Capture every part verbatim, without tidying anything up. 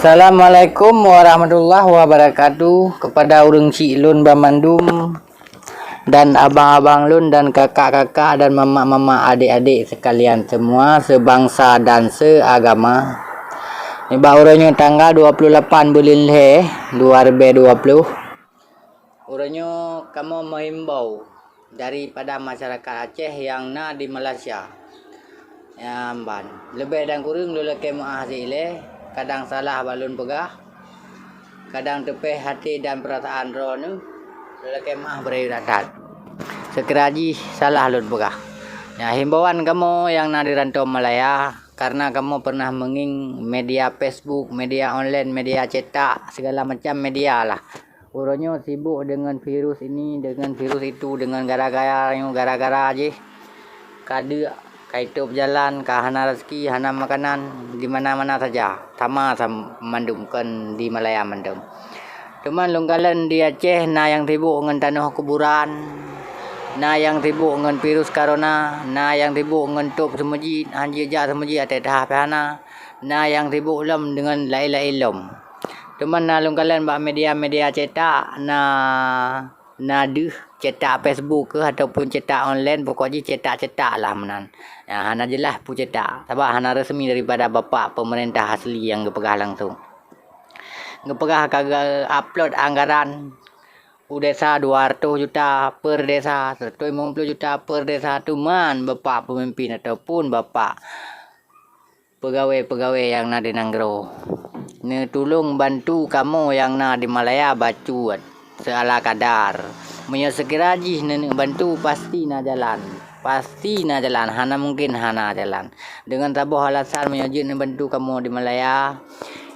Assalamualaikum warahmatullahi wabarakatuh kepada ureuëng chik lôn banmandum dan abang-abang lôn dan kakak-kakak dan mamak-mamak, adik-adik sekalian semua sebangsa dan seagama. Nibak uroe nyoe tanggal dua puluh lapan buleuen lhée dua ribée dua puluh. Uroe nyoe kamoe meuhimbau daripada masyarakat Aceh nyang na di Malaysia. Nyang ban, leubeh dan kureueng lôn lakée meuáh ilée, kadang salah bak lôn peugah, kadang teupéh até dan peurasaan droeneuh, lôn lakée meuáh beurayeuk that-that. Seukira jih salah lôn peugah. Nyan himbauan kamoe nyang na di rantau Malaya, karena kamoe pernah meungieng media Facebook, media online, media cetak, segala macam media lah. Uroe nyoe sibuk deungon virus ini, deungon virus itu, deungon gara-gara nyoe, gara-gara jih ka deuk, ka itôb jalan, ka hana raseuki, hana makanan, di mana-mana saja sama sam-, mandum kon di Malaya mandum. Teuma lôn kalon di Aceh na nyang sibuk ngon tanoh kuburan, na nyang sibuk ngon virus corona, na nyang sibuk ngon tôb seumeujid, han jijak seumeujid até teuhah pih hana, na nyang sibuk lom deungon laén-laén lom. Teuma na lôn kalon bak media-media cetak, na, na deuh cetak Facebook keuh ataupun cetak online, pokok jih cetak-cetak lah meunan. Ya, hana jeulaih peue cetak, sabab hana resmi daripada bapak pemerintah asli nyang geupeugah langsung. Geupeugah ka geu-upload anggaran u desa dua ratus juta per desa, seratus lima puluh juta per desa, teuma bapak pemimpin ataupun bapak pegawai-pegawai nyang na di nanggroe. Neutulông bantu kamoe nyang na di Malaya bacut, seala kadar. Meunyoe seukira jih neuneuk bantu, pasti na jalan. Pasti na jalan, hana mungken hana jalan. Deungon saboh alasan meunyoe jeuet neubantu kamoe di Malaya,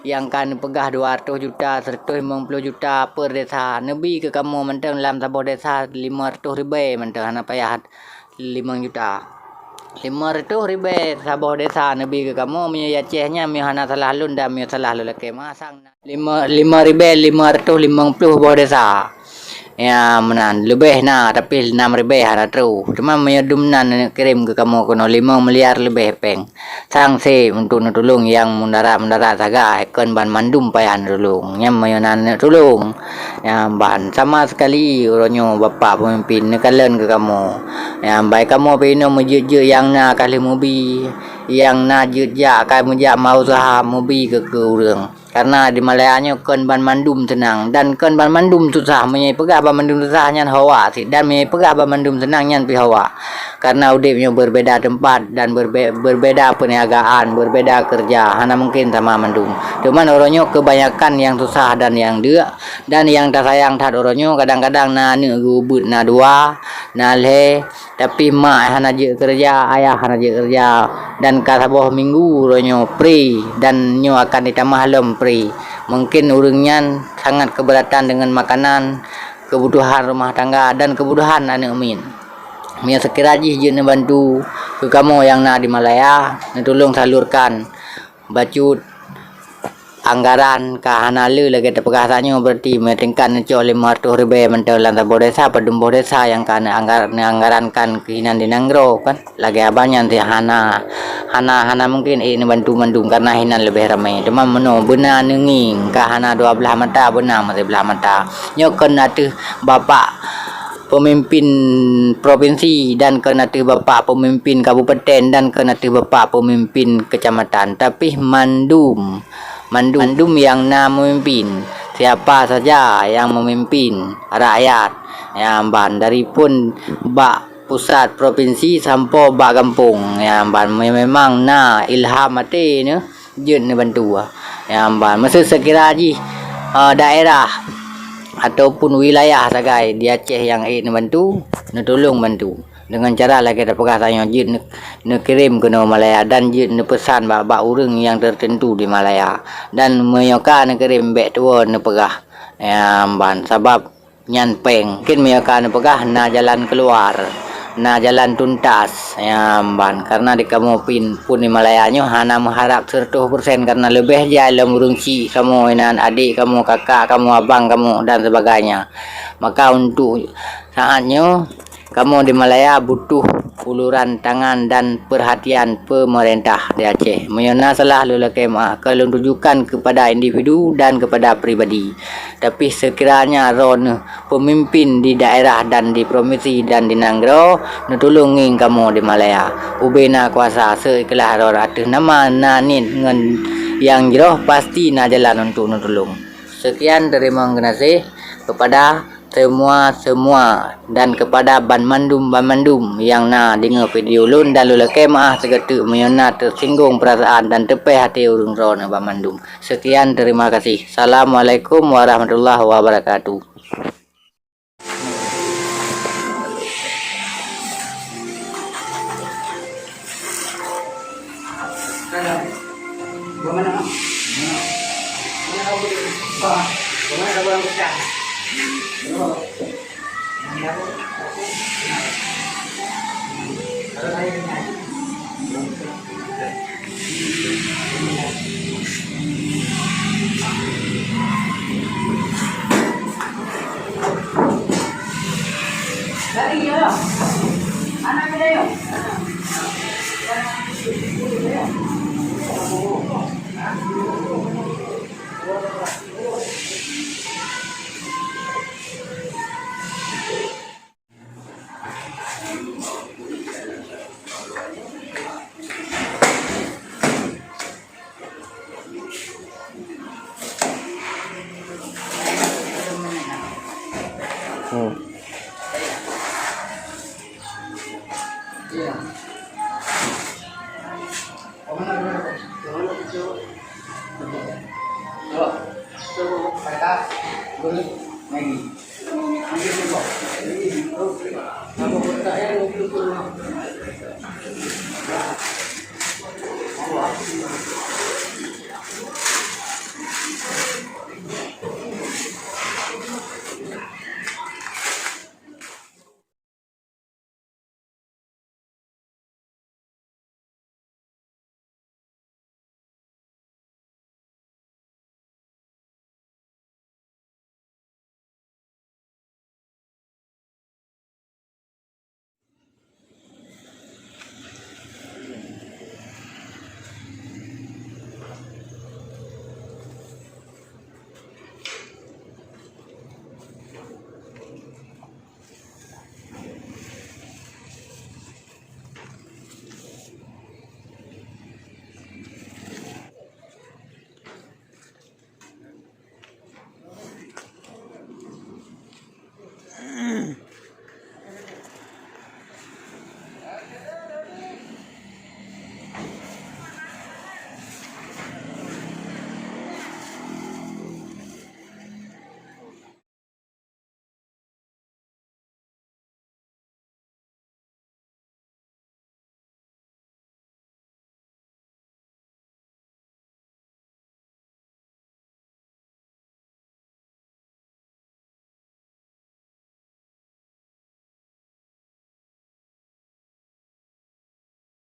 nyang ka neupeugah dua ratus juta, seratus lima puluh juta per desa, neubi keu kamoe mantong lam saboh desa lima ratus ribée mantong, hana payah limong juta. Lima ratus ribée saboh desa neubi keu kamoe, meunyoe Aceh nyan, meunyoe hana salah lôn dan meunyoe salah lôn lakée meuáh sang na lima, lima ribée lima ratus limong ploh boh desa. Ya, meunan. Leubeh na, tapi nam ribée hana troh. Teuma meunyoe dum nan neuk kirém keu kamoe keunoe limong miliar leubeh péng. Sang sép untuk neutulông nyang mudarat-mudarat sagai, kon banmandum payah neutulông. Nyan meunyoe na neuk tulông. Nyan ban sama sekali uroe nyoe Bapak Pemimpin neukalon keu kamoe. Nyan bai kamoe pih inoe meujeuet-jeuet nyang na ka lheueh mubi, nyang na jeuet jak ka meujak meuusaha mubi keu, keu ureuëng. Karena di Malaya nyoe kon banmandum seunang dan kon banmandum susah. Meunyoe peugah banmandum susah nyan hawa cit, dan meunyoe peugah banmandum seunang nyan pih hawa. Karena udeb nyoe berbeda tempat dan berbe-, berbeda perniagaan, berbeda kerja, hana mungkin sama mandum. Cuman uroe nyoe kebanyakan nyang susah dan nyang deuk, dan nyang tasayang that uroe nyoe kadang-kadang na aneuk geuh ubit na dua, na lhée, tapi mak hana jeuet keureuja, ayah hana jeuet keureuja, dan ka saboh minggu uroe nyoe pri, dan nyoe akan jitamah lom pri. Mungkin ureuëng nyan sangat keberatan dengan makanan, kebutuhan rumah tangga, dan kebutuhan aneuk miet. Meunyoe seukira jih jeuet neubantu keu kamoe nyang na di Malaya, neutulông salurkan bacut anggaran ka hana le lagée tapeugah tanyoe, berarti meunyoe tingkat neucok lima ratus ribée mantong lam saboh desa, padum boh desa nyang ka neuanggar-, neuanggarankan keuhinan di nanggroe kan? Lagée abang nyan cit hana, hana, hana mungken ék neubantu mandum karena hinan leubeh ramé. Teuma meunoe beuna neungieng ka hana dua blaih mata, beuna meusiblaih mata. Nyoe kon ateueh bapak pemimpin provinsi dan kon ateueh bapak pemimpin kabupaten dan kon ateueh bapak pemimpin kecamatan, tapi mandum, mandum, mandum nyang na memimpin, siapa saja yang memimpin rakyat, nyang ban dari pun bak pusat provinsi sampoe bak gampông, nyang ban me-, memang na ilham até nyoe jeuet neubantu. Nyang ban meuseu seukira jih, eh, daerah ataupun wilayah sagai di Aceh nyang ék neubantu, neutulông bantu. Deungon cara lagée tapeugah tanyoe jeuet neu-, neukirém keunoe Malaya dan jeuet neupeusan bak, bak ureuëng nyang teuteuntu di Malaya. Dan meunyoe ka neukirém bék tuwoe neupeugah, nyang ban, sabab nyan péng. Mungken meunyoe ka neupeugah na jalan keuluar, na jalan tuntas, nyang ban. Karena di kamoe pin, pun di Malaya nyoe hana meuharab seratus persen karena leubeh jai lom ureuëng chik kamoe, inan adek kamoe, kakak kamoe, abang kamoe dan sebagainya. Maka untuk saat nyoe kamoe di Malaya butuh uluran tangan dan perhatian pemerintah di Aceh. Meunyoe na salah, lôn lakée meuáh, ka lôn tujukan kepada individu dan kepada pribadi. Tapi sekiranya droeneuh peumimpin di daerah dan di provinsi dan di nanggroe, neutulông ngieng kamoe di Malaya. Ubé na kuasa, seuikhlas droeneuh ateueh nama na niet ngon nyang jroh, pasti na jalan untuk neutulông. Sekian, teurimong geunaséh kepada semua-semua dan kepada banmandum-banmandum nyang na deungoe video lôn, dan lôn lakée meuáh sigoe teuk meunyoe na teusinggong peurasaan dan teupéh até ureuëng droeneuh banmandum. Sekian, terima kasih. Assalamualaikum warahmatullahi wabarakatuh.